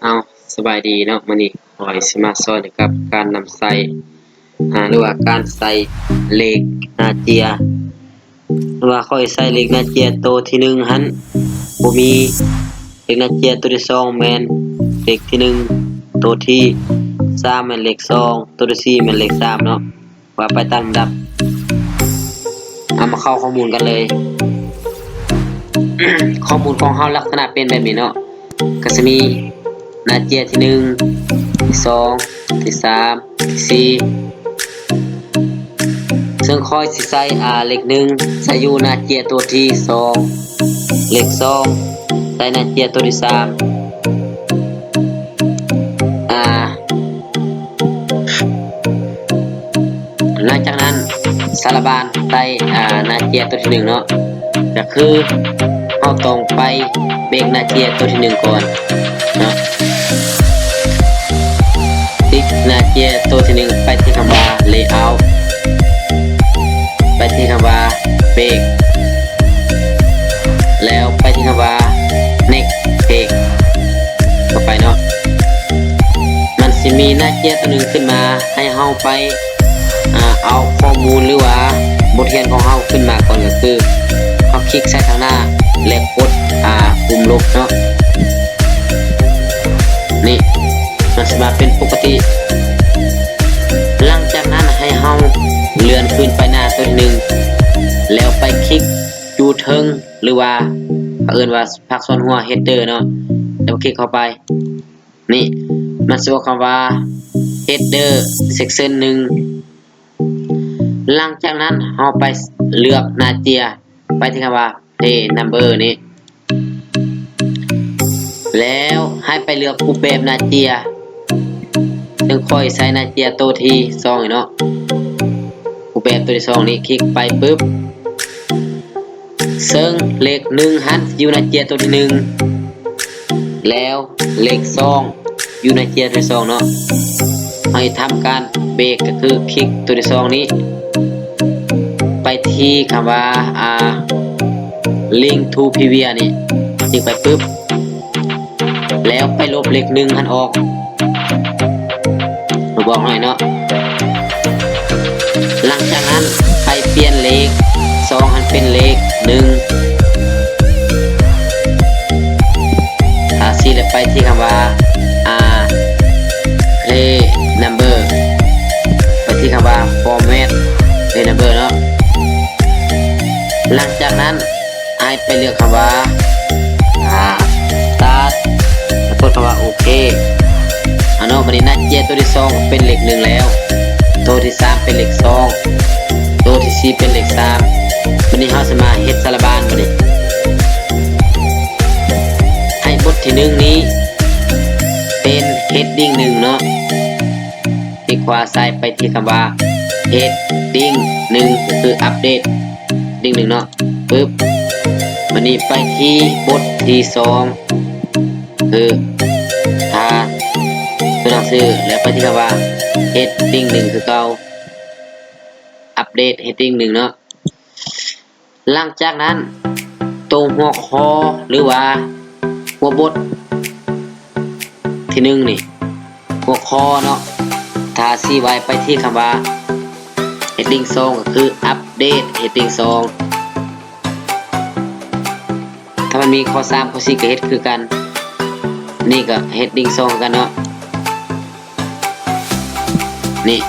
ເອົາ ສະບາຍດີເນາະ, ມື້ນີ້ຂ້ອຍຊິມາສອນກ່ຽວກັບການນຳໃຊ້ ອາ ຫຼືວ່າການໃສ່ເລກໜ້າເຈ້ຍ ຫຼືວ່າຂ້ອຍໃສ່ເລກໜ້າເຈ້ຍໂຕທີໜຶ່ງຫັ້ນ ບໍ່ມີ, ເລກໜ້າເຈ້ຍໂຕທີສອງແມ່ນເລກທີໜຶ່ງ, ໂຕທີສາມແມ່ນເລກສອງ, ໂຕທີສີ່ແມ່ນເລກສາມເນາະ. ວ່າໄປຕາມລຳດັບ. ເອົາມາເຂົ້າຂໍ້ມູນກັນເລີຍ. ຂໍ້ມູນຂອງເຮົາລັກສະນະເປັນແບບນີ້ເນາະ, ກໍຈະມີໜ້າເຈ້ຍທີໜຶ່ງ, ທີສອງ, ທີສາມ, ທີສີ່ ເຊິ່ງຂ້ອຍຊິໃສ່ ອາ ເລກໜຶ່ງໃສ່ຢູ່ໜ້າເຈ້ຍໂຕທີສອງ, ເລກສອງໃສ່ໜ້າເຈ້ຍໂຕທີສາມ ອາ ຫຼັງຈາກນັ້ນສາລະບານໃສ່ ອາ ໜ້າເຈ້ຍໂຕທີໜຶ່ງເນາະ, ກໍຄືເຮົາຕ້ອງໄປເບກໜ້າເຈ້ຍໂຕທີໜຶ່ງກ່ອນເນາະ. ຕິກໜ້າເຈ້ຍໂຕທີໜຶ່ງ ໄປທີ່ຄຳວ່າ Layout ໄປທີ່ຄຳວ່າ Bake ແລ້ວໄປທີ່ຄຳວ່າ Next Page ເຂົ້າໄປເນາະ. ມັນຊິມີໜ້າເຈ້ຍໂຕໜຶ່ງຂຶ້ນມາໃຫ້ເຮົາໄປ ອາ ເອົາຂໍ້ມູນ ຫຼືວ່າບົດຮຽນຂອງເຮົາຂຶ້ນມາກ່ອນ, ກໍຄືເຮົາຄລິກໃສ່ທາງໜ້າ ແລະ ກົດ ອາ ປຸ່ມລົບເນາະ. ນີ້ ມັນຊິມາເປັນປົກກະຕິ. ຫຼັງຈາກນັ້ນໃຫ້ເຮົາເລື່ອນຂຶ້ນໄປໜ້າໂຕທີໜຶ່ງ ແລ້ວໄປຄລິກຢູ່ເທິງ ຫຼືວ່າເຂົາເອີ້ນວ່າພາກສ່ວນຫົວ Header ເນາະ, ແລ້ວຄລິກເຂົ້າໄປ. ນີ້ ມັນຊິບອກຄຳວ່າ Header Section ໜຶ່ງ. ຫຼັງຈາກນັ້ນເຮົາໄປເລືອກໜ້າເຈ້ຍ ໄປທີ່ຄຳວ່າ Page Number ນີ້ ແລ້ວໃຫ້ໄປເລືອກຮູບແບບໜ້າເຈ້ຍ, ເຊິ່ງຂ້ອຍໃຊ້ໜ້າເຈ້ຍໂຕທີສອງນີ້ເນາະ, ຮູບແບບໂຕທີສອງນີ້ ຄລິກໄປປຶບ ເຊິ່ງເລກໜຶ່ງຫັ້ນຢູ່ໜ້າເຈ້ຍໂຕທີໜຶ່ງ ແລ້ວເລກສອງຢູ່ໜ້າເຈ້ຍໂຕທີສອງເນາະ. ເຮົາຊິທຳການເບກ ກໍຄືຄລິກໂຕທີສອງນີ້ ໄປທີ່ຄຳວ່າ ອາ Link to Previous ນີ້ ຄລິກໄປປຶບ ແລ້ວໄປລົບເລກໜຶ່ງຫັ້ນອອກ ລົບອອກໜ້ອຍເນາະ. ຫຼັງຈາກນັ້ນໄປປ່ຽນເລກສອງຫັ້ນເປັນເລກໜຶ່ງ ອາ ຊີ້ ແລ້ວໄປທີ່ຄຳວ່າ ອາ Page Number ໄປທີ່ຄຳວ່າ Format Page Number ເນາະ. ຫຼັງຈາກນັ້ນ ໃຫ້ໄປເລືອກຄຳວ່າ ອາ Start ແລ້ວກົດຄຳວ່າ ໂອເຄ ເອົາເນາະ. ບັດນີ້ໜ້າເຈ້ຍໂຕທີສອງເປັນເລກໜຶ່ງແລ້ວ, ໂຕທີສາມເປັນເລກສອງ, ໂຕທີສີ່ເປັນເລກສາມ. ບັດນີ້ເຮົາຊິມາເຮັດສາລະບານບັດນີ້ ໃຫ້ບົດທີໜຶ່ງນີ້ເປັນ Heading ໜຶ່ງເນາະ. ຄລິກຂວາຊ້າຍໄປທີ່ຄຳວ່າ Heading ໜຶ່ງ ກໍຄື Update Heading ໜຶ່ງເນາະ ປຶບ. ບັດນີ້ໄປທີ່ບົດທີສອງ ຄື Title ຕົວໜັງສື ແລ້ວໄປທີ່ຄຳວ່າ Heading ໜຶ່ງ ຄືເກົ່າ Update Heading ໜຶ່ງເນາະ. ຫຼັງຈາກນັ້ນ ໂຕຫົວຂໍ້ ຫຼືວ່າຫົວບົດທີໜຶ່ງນີ້ ຫົວຂໍ້ເນາະ ຖ້າຊີ້ໄວ້ໄປທີ່ຄຳວ່າ Heading ສອງ ກໍຄື Update Heading ສອງ. ຖ້າມັນມີຂໍ້ສາມ ຂໍ້ສີ່ ກໍເຮັດຄືກັນ, ນີ້ກໍ Heading ສອງ ຄືກັນເນາະ. ນີ້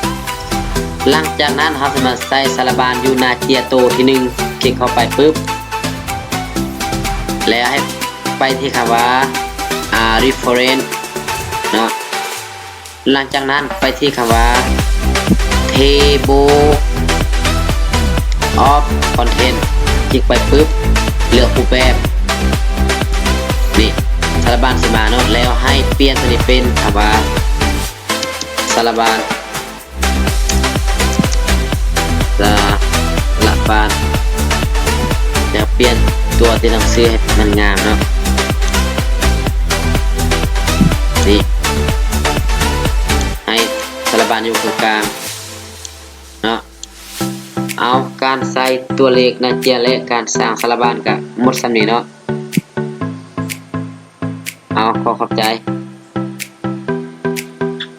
ຫຼັງຈາກນັ້ນເຮົາຊິມາໃສ່ສາລະບານຢູ່ໜ້າເຈ້ຍໂຕທີໜຶ່ງ ຄລິກເຂົ້າໄປປຶບ ແລ້ວໃຫ້ໄປທີ່ຄຳວ່າ ອາ Reference ເນາະ. ຫຼັງຈາກນັ້ນໄປທີ່ຄຳວ່າ Table of Content ຄລິກໄປປຶບ ເລືອກຮູບແບບ ນີ້ ສາລະບານຊິມາເນາະ. ແລ້ວໃຫ້ປ່ຽນຕົວນີ້ເປັນຄຳວ່າ ສາລະບານ ສາລະບານ ແລ້ວປ່ຽນຕົວຕົວໜັງສືໃຫ້ມັນງາມເນາະ. ນີ້ ໃຫ້ສາລະບານຢູ່ເຄິ່ງກາງເນາະ. ເອົາ ການໃສ່ຕົວເລກໜ້າເຈ້ຍ ແລະ ການສ້າງສາລະບານກະໝົດສ່ຳນີ້ເນາະ. ເອົາ ຂໍຂອບໃຈ.